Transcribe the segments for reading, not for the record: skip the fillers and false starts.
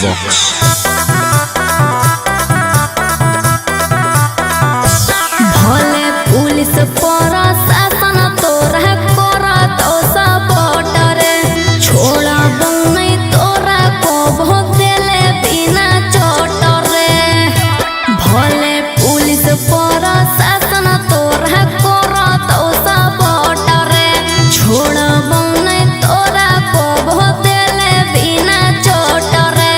Vox. भले police प्रशासन तोरा करत सपोर्ट रे, छोड़ा नहीं तोरा को देले बिना चोट रे। भले पुलिस प्रशासन तोरा करत सपोर्ट रे, छोड़ा नहीं तोरा को देले बिना चोट रे।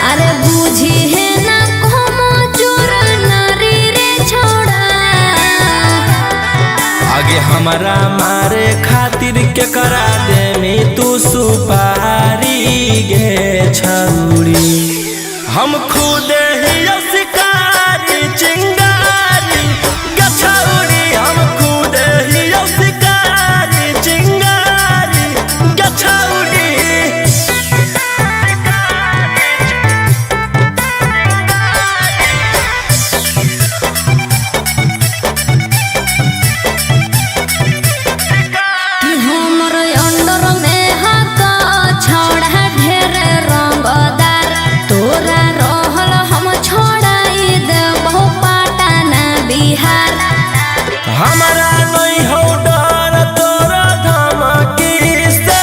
अरे बुझी है ना कमजोर नारी रे छोड़ा। आगे हमारा मारे खातिर के करा दे में तू सुपारी गे छौरी। हम खुद ही शिकारी चिंगारी गे छौरी। हम खुद ही शिकारी चिंगारी गे छौरी। कि हमर अंडर में हक छौड़ा ढेर रंगदार, तोरा रहल हम छोड़ाई देबो पटना बिहार। हमारा नहीं हो डर तोरा धमकी से,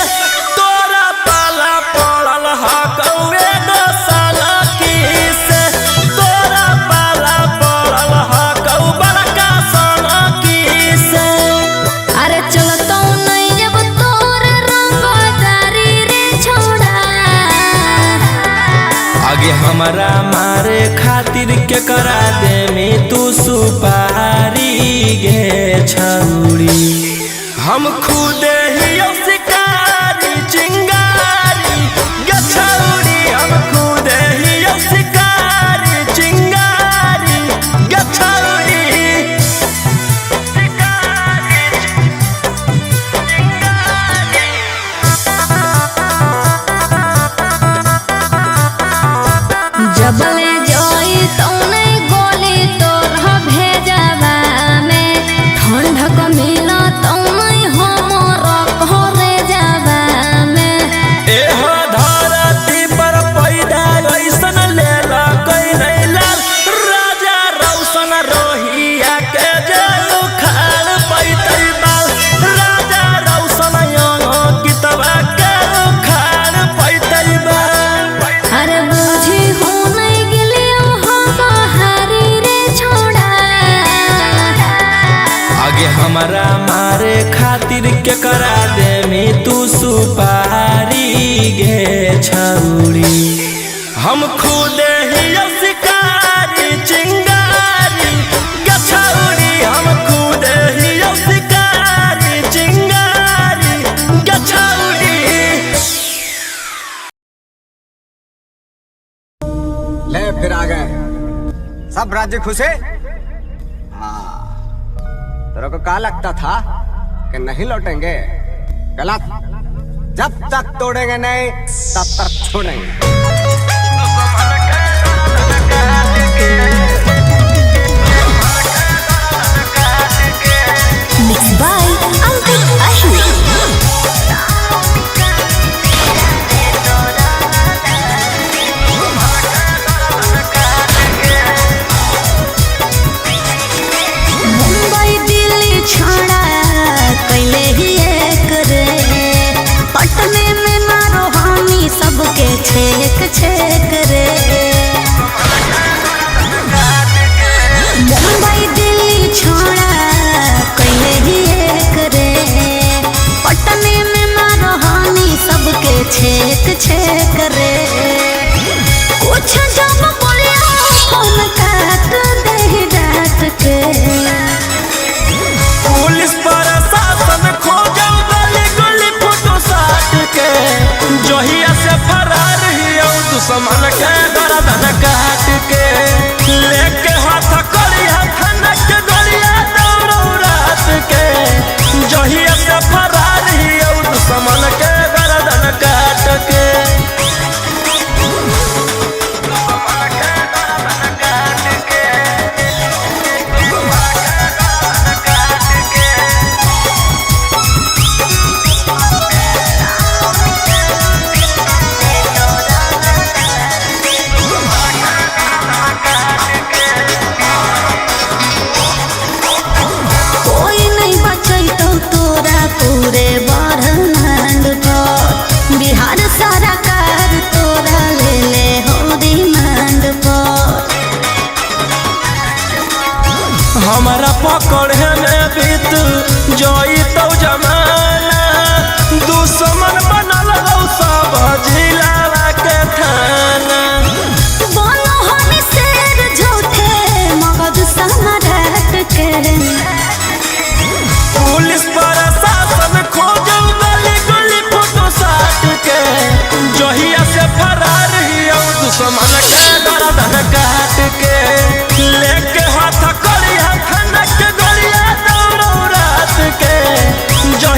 तोरा पाला पड़ल हकौए दोसलकी से, तोरा पाला पड़ल हकौ बड़का सनकी से। अरे चलतो नहीं जब तोर रंगदारी रे छोड़ा। आगे हमारा मारे खातिर के करा दे में तू सुपारी गे छौरी। हम खुद ही शिकारी चिंगारी गे छौरी। हम खुद ही शिकारी चिंगारी गे छौरी। जबले जोई तौने गोली तोर भेजबा में, ठंडक मिल तौने हमर घरे जाबा में। एहो धरती पर पैदा ऐसन लेला कैलै लाल, राजा रौशन रोहिया के जे उखाड़ पैतै बाल। राजा रौशन अंकितवा के उखाड़ पैतै बाल। अरे बुझी हो नहीं गेलियो हम हारी रे छोड़ा। आगे हमारा मारे खातिर के करा दे में तू सुपारी गे छौरी। हम खुद ही शिकारी चिंगारी गे छौरी। हम खुद ही शिकारी चिंगारी गे छौरी। ले फिर आ गए, सब राज्य खुश है। हाँ, तेरे को क्या लगता था कि नहीं लौटेंगे? गलत। जब तक तोड़ेंगे नहीं तब तक छोड़ेंगे। Mix by Ankit Ahir. Mumbai Delhi छोड़ा कैले ही एक रे, पटने में मारो हामी सबके छेक हमारा पकड़े में बीत जोई तो जमाना, दुश्मन बनल हौ सब जिलावा के थाना। बोलो हम शेर झूठे मगज सम्राट के। पुलिस प्रशासन खोजौ गली गली फोटो साट के, जहिया से फरार हियौ दुश्मन के गर्दन काट के। लेके हाथ करिया थाना के गलिया दौड़ौ रात के, जहिया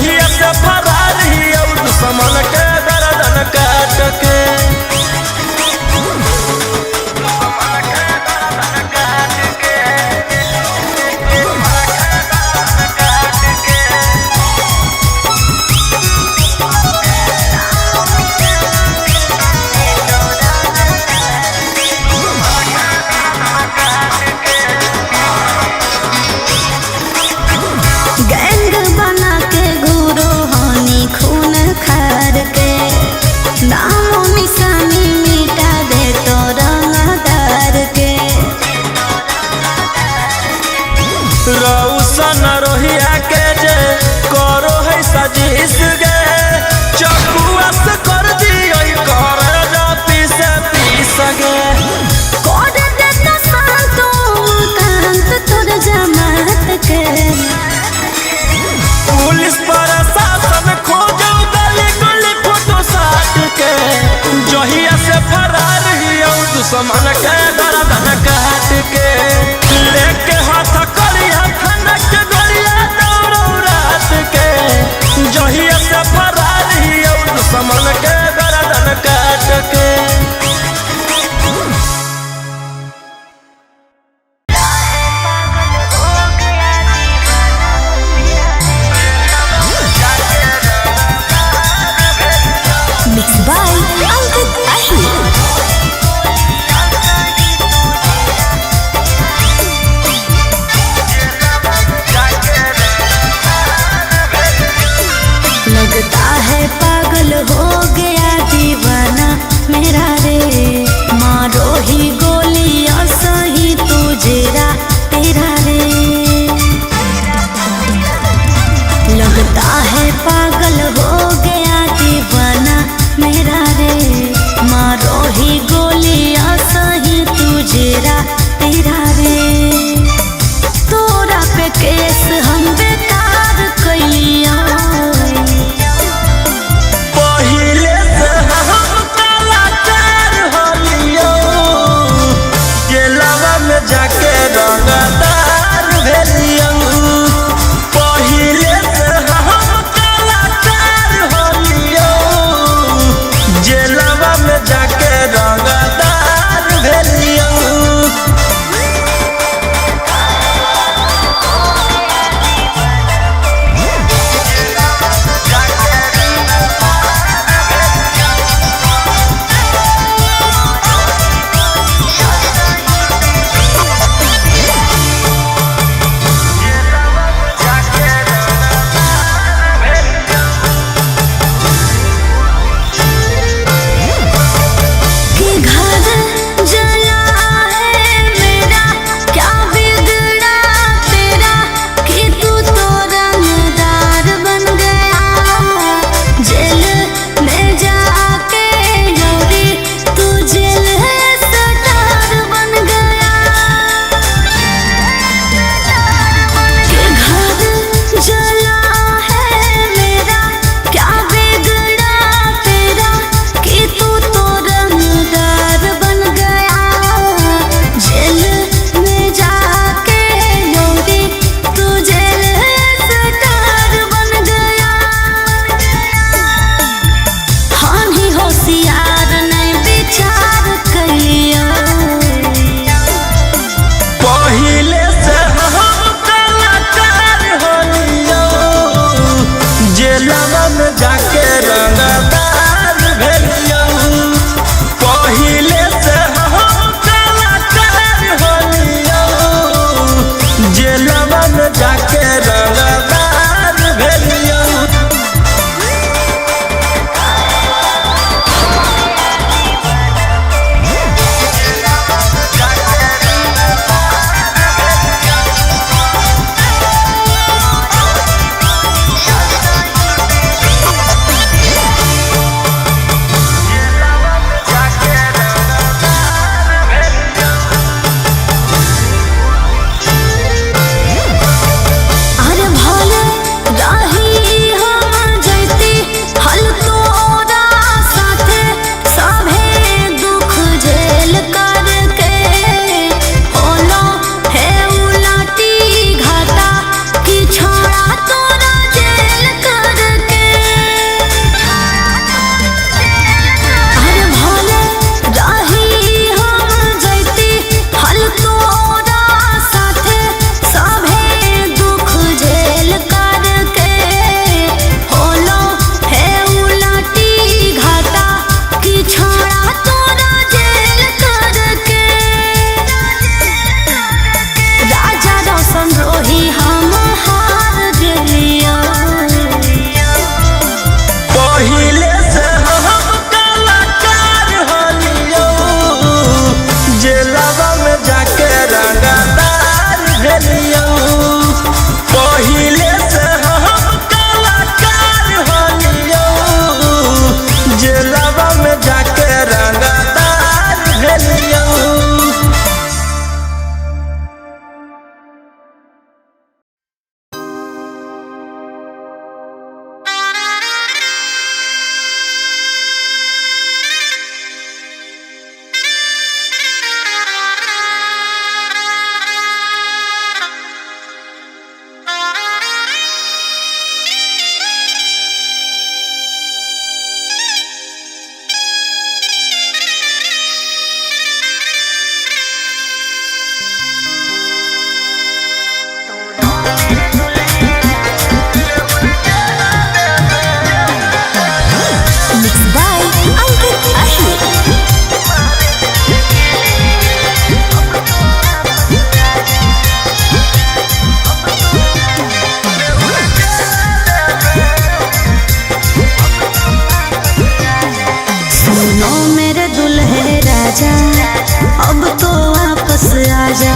साजा,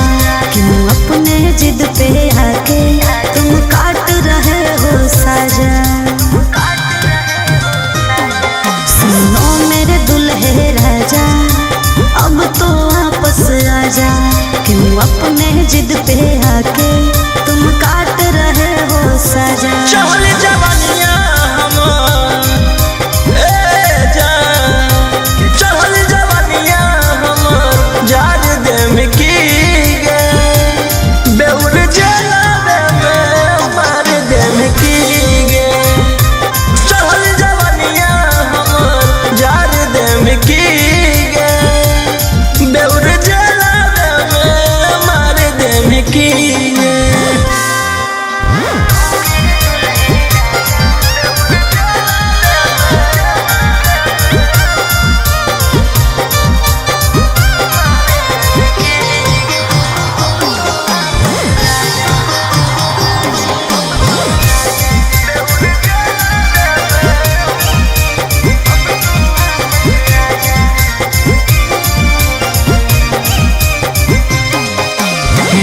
क्यों अपने जिद पे आके तुम काट रहे हो साजा। सुनो मेरे दुल्हे राजा, अब तो वापस आजा, क्यों अपने जिद पे आके तुम काट रहे हो साजा। चहल जवानिया हमर, ए जान, चहल जवानिया हमर, जार देम की गे, बेउर जलावे में मार देम की गे। चहल जवानिया हमर, जार देम की गे, बेउर जलावे में मार देम की गे।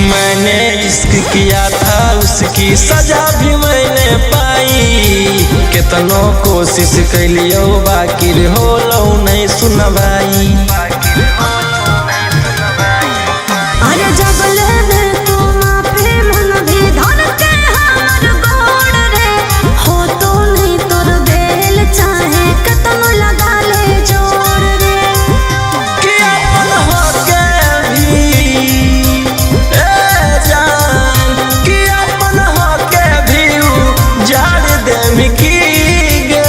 मैंने इश्क किया था उसकी सजा भी मैंने पाई, केतनो कोशिश कैलियो बाकी होलो नहीं सुनवाई। अरे जब लेबे तू माफी मन भी धर के हमर गोड़ रे, हो तो नहीं तोर बेल चाहे कतनो लगा ले जोड़ रे। कि अपन होके भी ए जान, कि अपन होके भी उ झाड़ देम की गे,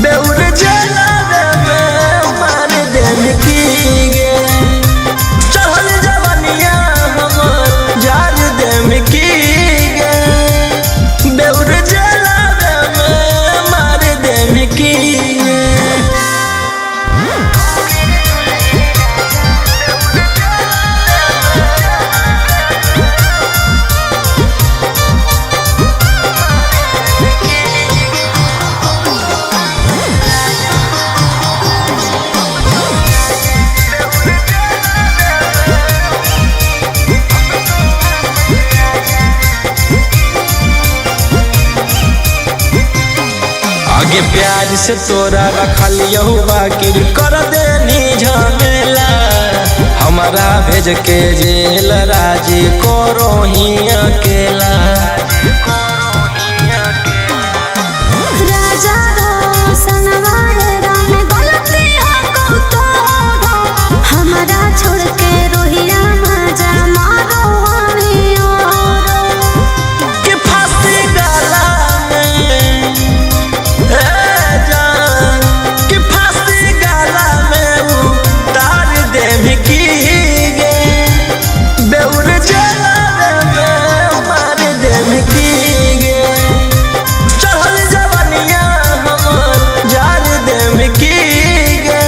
बेउर जलावे में मार देम की गे। चढ़ल जवानिया हमर, झाड़ देम की गे, बेउर जलावे में मार देम की गे। आगे प्यार से तोरा रखलियो बाकी कर देनी झमेला, हमारा भेज के जेल राजी करो ही अकेला। राजा रोशन वायरा में गलती हो को तो हमारा छोड़ के रोहिया मजा मारो हमें और। कि फांसी डाला में ए जान, कि फांसी गाला में उतार देम की गे, बेउर जलावे में मार देम की गे। चढ़ल जवानिया हमर, जार देम की गे,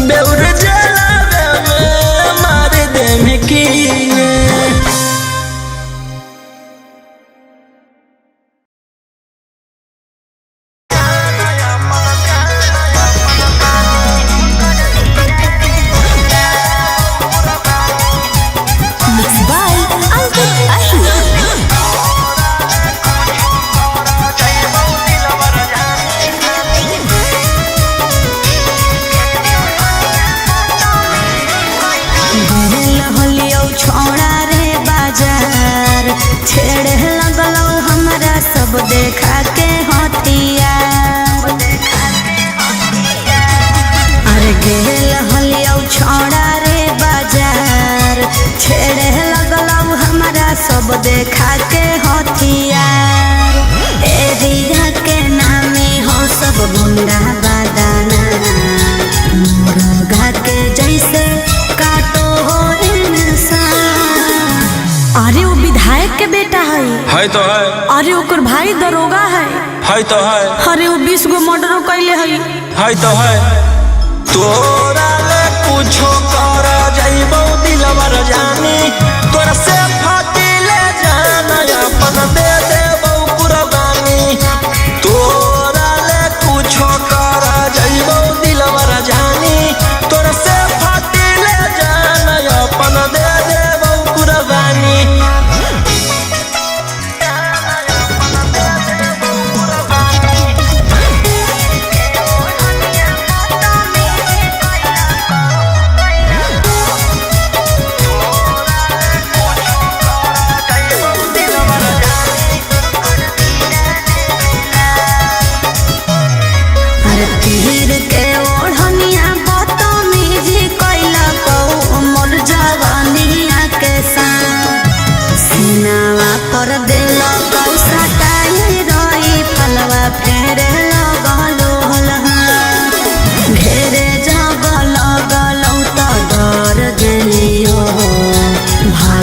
बेउर जलावे में मार देम की गे। Mixed by Ankit Ahir. होलियौ छोड़ा रे बाजार, छेड़े लगलौ हमरा सब देखा के हथियार। अरे गेल होलियौ छोड़ा रे बाजार, छेड़े लगलौ हमरा सब देखा के हथियार। एरिया के नामे हो सब गुंडा बादाना, मुर्गा के जैसे काटो हो इंसान। अरे वो विधायक के बेटा है। है तो है। अरे ओकर भाई दरोगा है। है तो है। अरे वो 20 गो मर्डरो कैले है। है तो है। तोरा ले कुछो कर जाइबो दिलवर जानी, तोरा से फाटिले जाना अपन दे देबो कुर्बानी। तोरा ले कुछो कर जाइबो दिलवर जानी, तोरा से फाटिले जाना अपन दे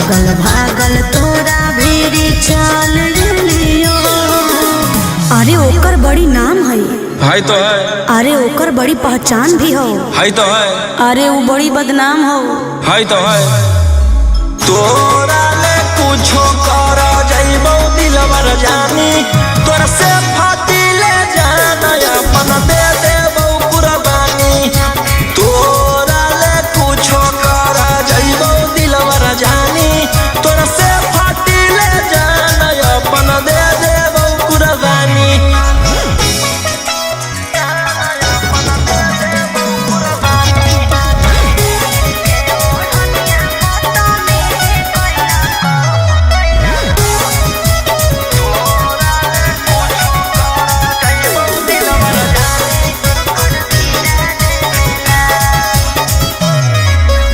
भागल भागल तोरा भीड़ चल लियो। अरे ओकर बड़ी नाम है। है तो है। अरे ओकर बड़ी पहचान भी हो। है तो है। अरे वो बड़ी बदनाम हो। है तो है। तोरा ले कुछो कर जइबौ दिलवर जानी, तोरा से फाटी ले जाना अपन दे देबौ कुर्बानी। तोरा ले कुछो कर जइबौ दिलवर जानी, तोरा से फाटी ले जाना अपन दे देबौ कुर्बानी।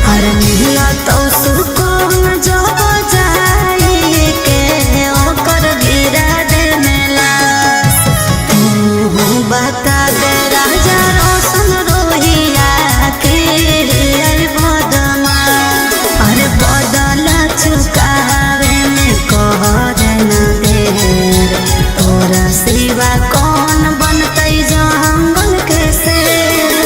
हर मिला तो सुकून जब जाई के ओकर गिरा दे मेला। तू बता दे राजा रोशन रोहिया के रे बदमा। अरे बदला चुकावे में कहर न देर, तोरा सिवा कौन बनतै जंगल के शेर।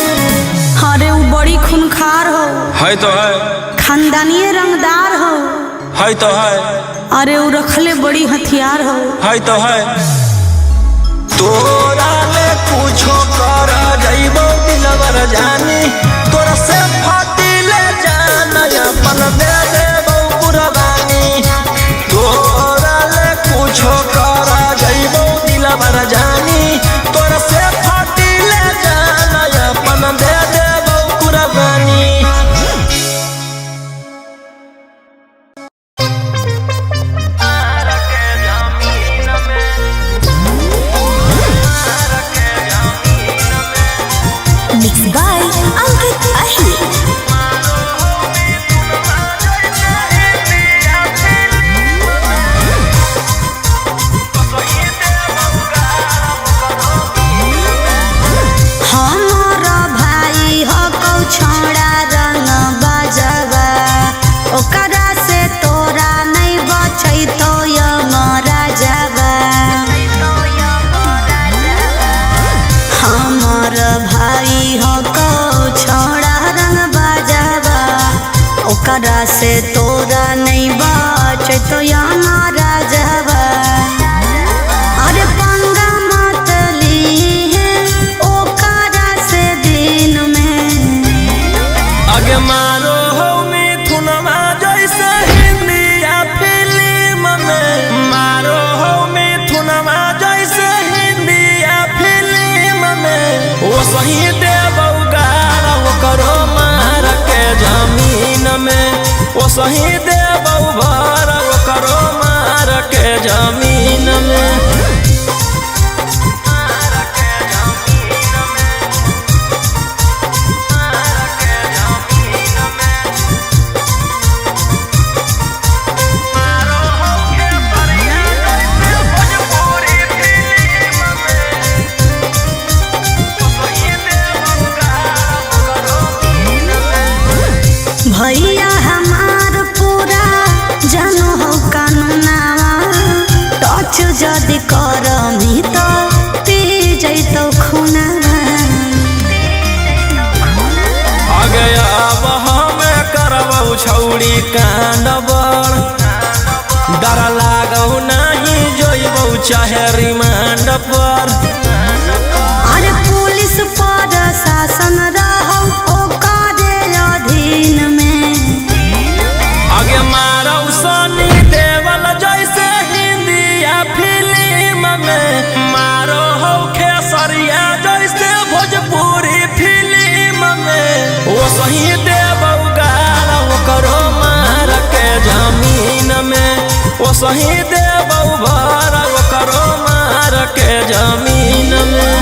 अरे वो बड़ी खूनखार हो। है तो है। खानदानी रंगदार हो। है तो है। अरे वो रखले बड़ी हथियार हो। है तो है। तोरा ले कुछो कर जइबौ दिलवर जानी, तोरा से फाटी ले जाना अपन दे देबौ कुर्बानी। तोरा ले कुछो कर जइबौ दिलवर जानी, तोरा से फाटी ले जाना अपन दे देबौ कुर्बानी। Mix by Ankit Ahir. हमर भाई हकौ छौड़ा रंग बजवा, ओकरा से तोरा नहीं बचैतो राजवा। हमर भाई हकौ छौड़ा रंग बजवा, ओकरा से तोरा नहीं बचैतो राजवा। अरे पंगा मत लीहे ओकरा से दिन में। अगे मारो हो मिथुनवा जैसे हिंदिया फिल्म में, मारो हो मिथुनवा जैसे हिंदिया फिल्म में। वो सही देबौ गारा ओकरो मार के जमीन में, वो सही देबौ भर ओकरो मार के जमीन में। भैया हमार पूरा जानो हो कानूनावा, टच जदि करमी तो पी जैतो खुनावा। अगे अब हमें करबौ छौड़ी कान बड़, डर लागौ नाही जइबौ चाहे रिमांड पर। अरे पुलिस पर शासन रहौ ओकरे अधीन में। आगे मारौ सनी देवल जैसे हिंदिया फिल्म में, मारो हौ खेसरिया जैसे भोजपुरी फिल्म में। वो सही देबौ गारा ओकरो मार के जमीन में, वो सही देबौ भर ओकरो मार के जमीन में।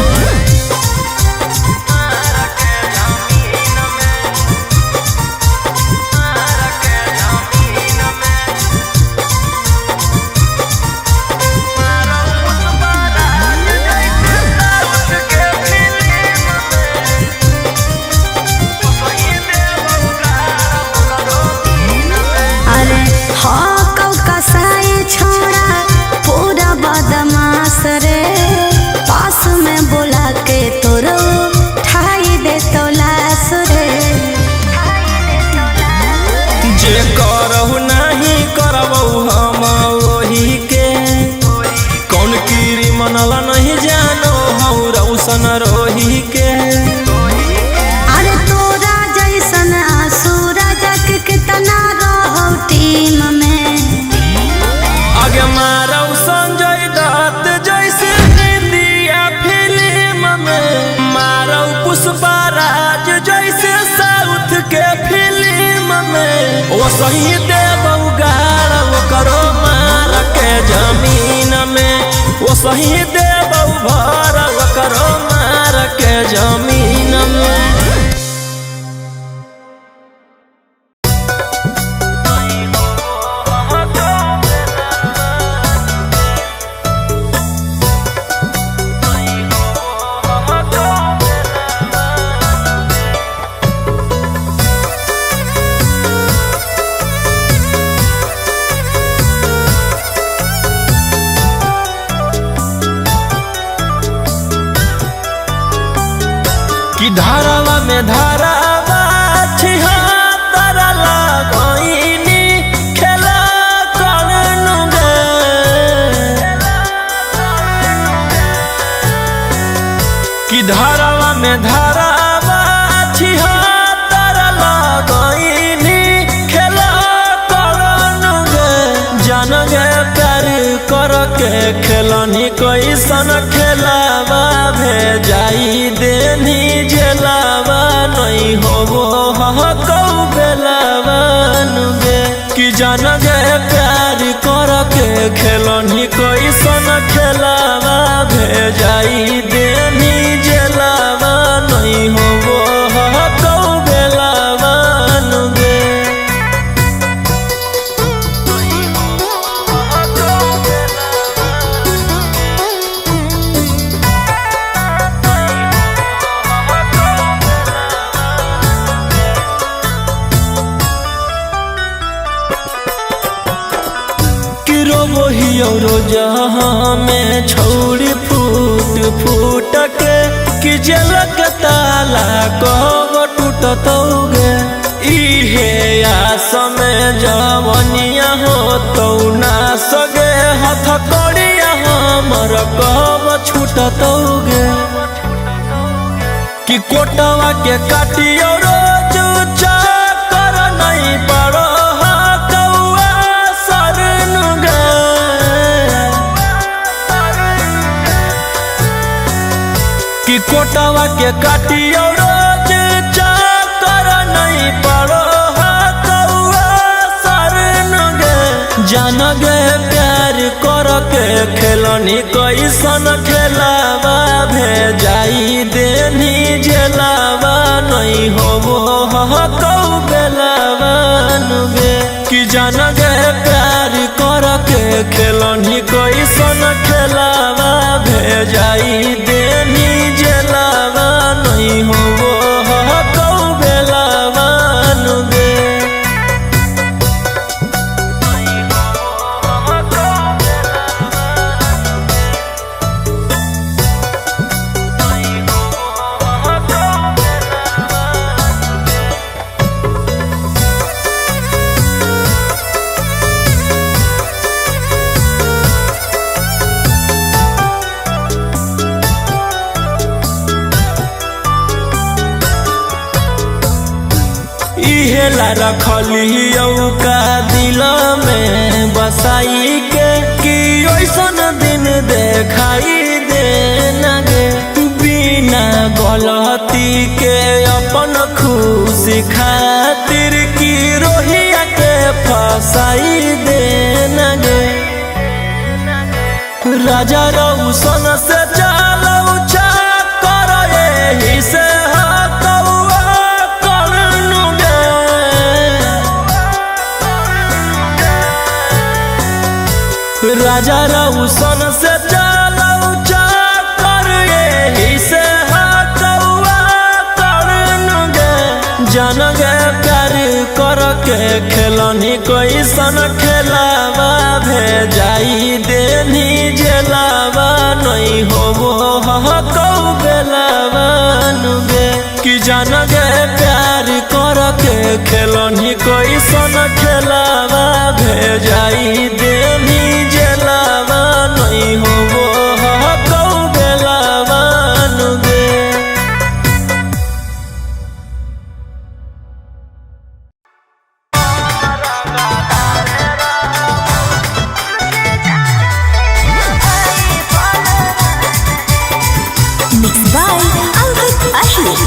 अरे हाँ। सही देबौ गाड़ ओकरो मार के जमीन में, ओ सही देबौ भर ओकरो मार के जमीन में। कि धारावा में धारावा छिहत्तर लगैनी खेला करनु गे। कि धारावा में धारावा छिहत्तर लगैनी खेला करनु गे। जान गे प्यार कर के खेलनी कैसन खेलावा भेजाई देनी जेलावा नहीं होबो हकौ बेलावा नुगे। कि जान गे प्यार कर के खेलनी कैसन खेलावा भेजाई देनी जेलावा नहीं होबो हकौ बेलावा नुगे। रोजहाँ में छौड़ी फूट फूट के कि जलक ताला कब टूटतौगे। इहे आस में जवनिया हो तौ ना सगे हथ कड़िया हमर कब छूटतौगे। कि कोटवा के काटियो रोज चक्कर नहीं पड़ो कौआ सरनु गे। कि कोटवा के काटियो रोज चक्कर नहीं पड़ो कौआ सरनु गे। जान गे प्यार कर के खेलनी कैसन खेलावा भेजाई देनी जेलावा नहीं होबो हकौ बेलावा नुगे। कि जान गे प्यार कर के खेलनी कैसन खेलावा भेजाई देनी जेलावा नहीं होबो हकौ बेलावा नुगे। इहेला रखलियौ का दिल में बसाई के कि ऐसन दिन देखाई दे गे। बिना गलती के अपन खुशी खातिर की रोहिया के फसाई दे गे। राजा रौशन से चलौ चक्कर एही से हकौआ करनु गे। राजा रौशन से चलौ चक्कर एही से हकौआ करनु गे। जान गे प्यार कर के खेलनी कैसन खेलावा भेजाई देनी जेलावा नहीं होबो हकौ बेलावा नुगे। कि जान गे प्यार कर के खेलनी कैसन खेलावा भेजाई देनी जेलावा नहीं होबो हकौ बेलावा नुगे। Mixed by Angkat Ashwin.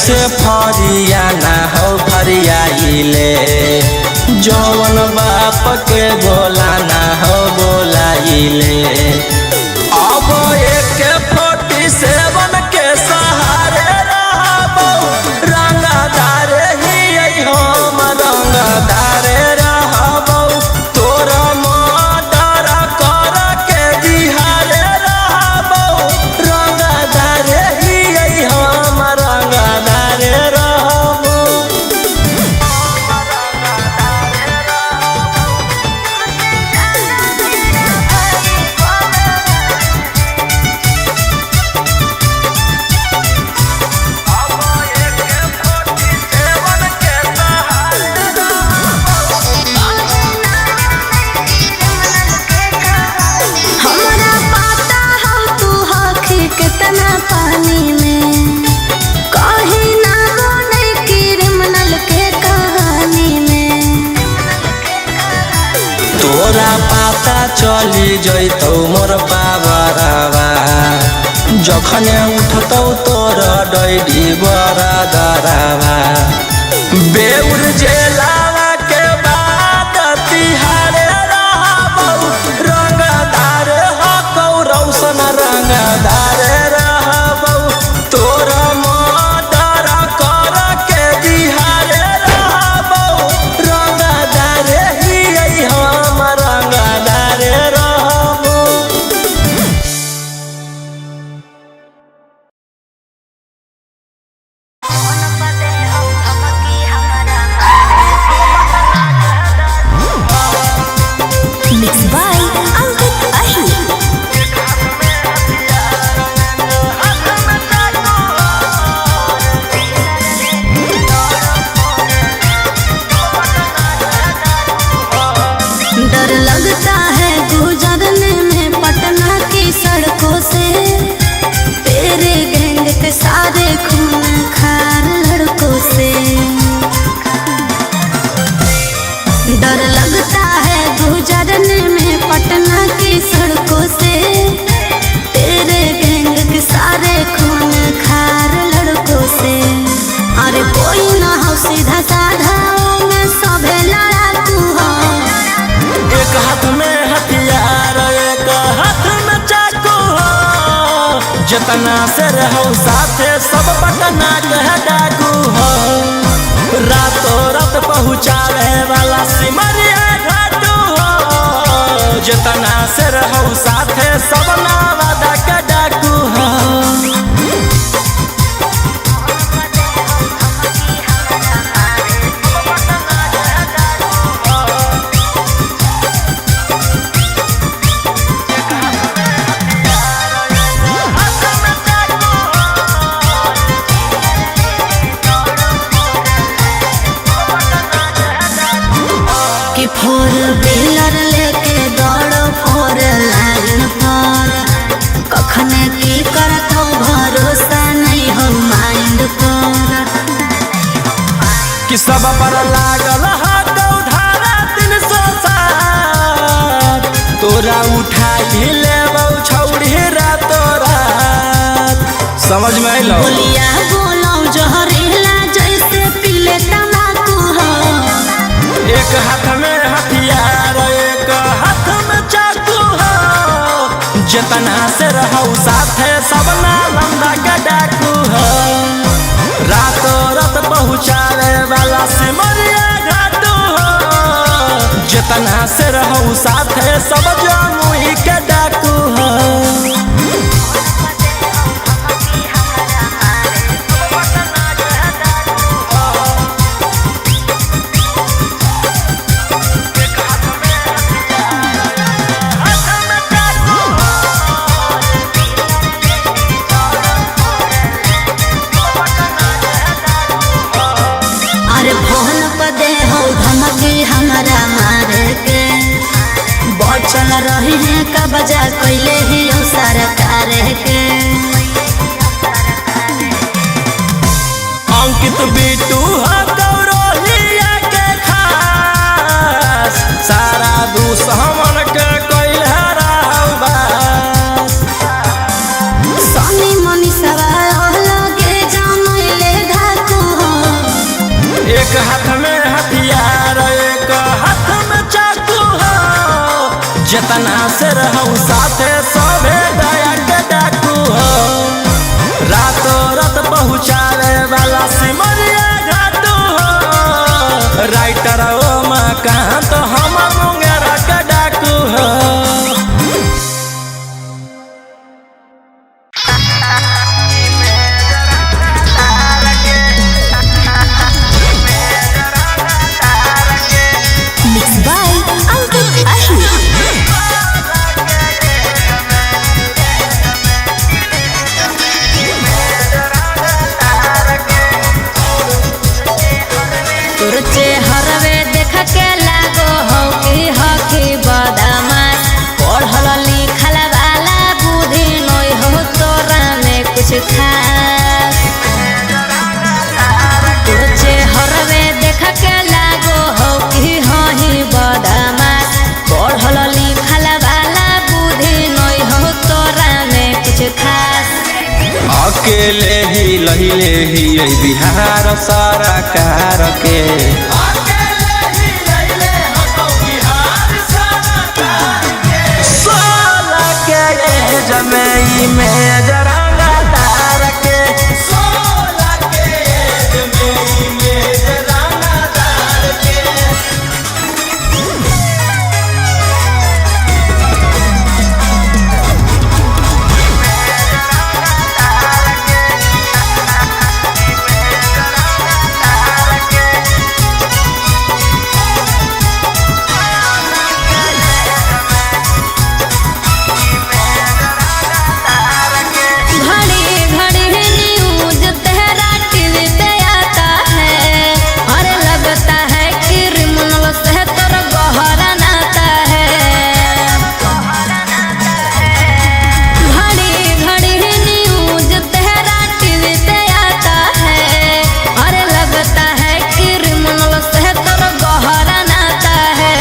जैसे फरिया ना हो फरियाइले, जौन बाप के बोला ना हो बोलाइले। अब AK-47 के सहारे रहबौ, रंगदार ही हम रंगदार रहबौ। तोरा मर्डर कर के बिहारे रहबौ, रंगदार ही हम रंगदार रहबौ। हमरा पता हो तू हखी कितना पानी में, कहीं ना बने क्रिमिनल के कहानी में। तोरा पाता चली जैतौ मोर पावरवा, जखने उठतौ तोर डैडी बरदरवा। बेउर जेलावा के बाद तिहारे रहबौ, रंगदार हकौ रौशन रंगदार रहबौ। तोरा मर्डर कर के बिहारे रहबौ, रंगदार ही हम रंगदार रहबौ। मिक्स बाय अंकित अहिर। डर लगता है गुजरने में पटना की सड़कों से, तेरे गैंग के सारे खून खार लड़कों से। डर लगता है गुजरने में पटना की सड़कों से, तेरे गैंग के सारे खून खार लड़कों से। अरे कोई ना हो सीधा साधा में सभे लड़ाकू हो। एक हाथ में हथियार एक हाथ में चाकू हो, जितना से रहो साथे सब पटना के डाकू हो। रातों रात पहुँचावे वाला सिमरिया घाटू हो, जितना से रहो साथे सब नावादा के डाकू हो। कि फोर व्हीलर लेके दौड़ो फोर लाइन पर, कखने की करत हो भरोसा नहीं हो माइंड पर। कि सब पर लागल हाथौ धारा 307, तोरा उठाई लेबौ छौड़ी रातो रात। समझ में अइलौ? बोलिया बोलो जहरीला जैसे पीले तम्बाकू हो। एक हाथ में हथियार एक हाथ में चाकू हो, जितना से रहौ साथे सब नालंदा के डाकू हो। रातों रात पहुँचावे वाला सिमरिया घाटू हो, जितना से रहौ साथे सब जमुई के डाकू हो। अरे फोन पर दे हो धमकी हमरा मारे के, बचल रही है कब्जा कैले ही हो सरकार के। अंकित बिट्टू हो गौरोहिया के खास, सारा दुश्मन के कैल हराबास। सोनी मनी सवाल लगे जानले धाक जतना से रहू साथे सभे दया के डाकू हो। रातों रात पहुँचावे वाला सिमरिया घाटू हो। राइटर ओ मकान तो हम मुंगेर के डाकू हो। मिक्स बाय अंकित अहिर। तोर चेहरवे देख के लागो हो कि हकी बदमाश, पढ़ल लिखल वाला बुद्धि नय हो तोरा में कुछ खास। तोर चेहरवे देख के लागो हो कि हही बदमाश, पढ़ल लिखल वाला बुद्धि नय हो तोरा में कुछ खास। अकेले ही लहिले ही ये बिहार सारा कार के। 16 के एज में ई मेजरंगा तार के। 16 के एज में ई मेजरंगा तार के। घड़ी घड़ी न्यूज तेरा टीवी पे आता है, और लगता है क्रिमिनल से तोर गहरा नाता है। घड़ी घड़ी न्यूज तेरा टीवी पे आता है, और लगता है क्रिमिनल से तोर गहरा नाता है।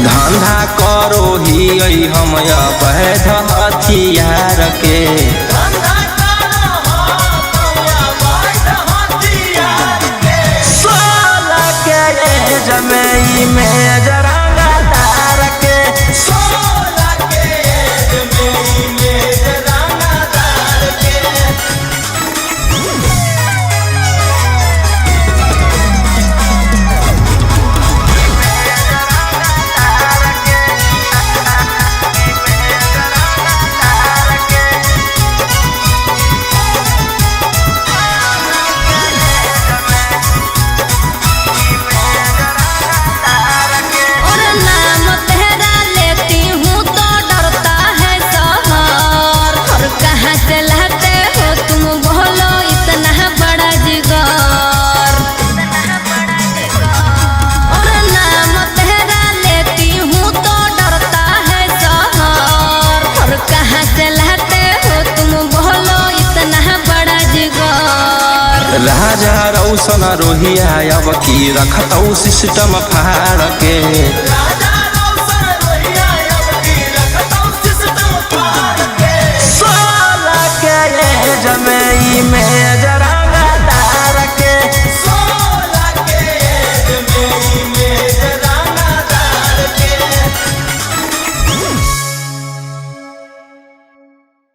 धंधा करो ही हम अवैध हथियार के। 16 के एज में ई मेजरंगा तार के। 16 के एज में ई मेजरंगा तार के। और नाम तेरा लेती हूँ तो डरता है शहर, और कहाँ से लाते हो तुम बोलो इतना बड़ा जिगर। और नाम तेरा लेती हूँ तो डरता है शहर, और कहाँ से लाते हो तुम बोलो इतना बड़ा जिगर। राजा रौशन रोहिया अब की रखतौ सिस्टम फाड़ के।